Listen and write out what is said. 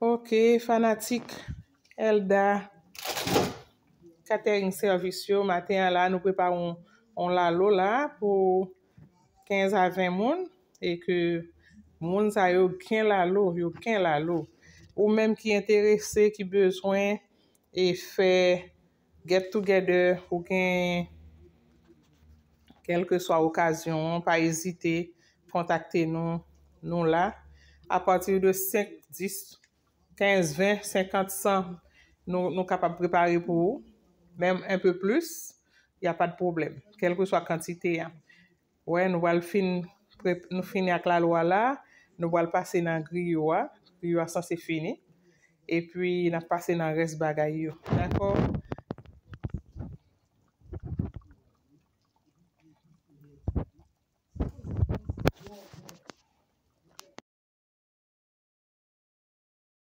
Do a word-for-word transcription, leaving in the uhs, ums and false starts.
Ok, fanatik Elda Catering Service yo, maten an la, nou prepare yon, yon lalo la pou kenz a ven moun, e ke moun sa yo gen lalo, yo gen lalo. Ou menm ki enterese, ki bezwen e fè get together, ou gen kèlkeswa okazyon an, pa ezite kontakte nou, nou la. Apati de senk, dis, kenz, ven, senkant, san, nou, nou kapab prepare pou ou. Menm un peu plus, y a pas de problème. Kèlkeswa kantite a. Wè, nou pral fin, pre- nou fini ak lalo a la, nou pral pase nan griyo a. Griyo a sanse fini. Epi, n ap pase nan rès bagay yo. Dakò?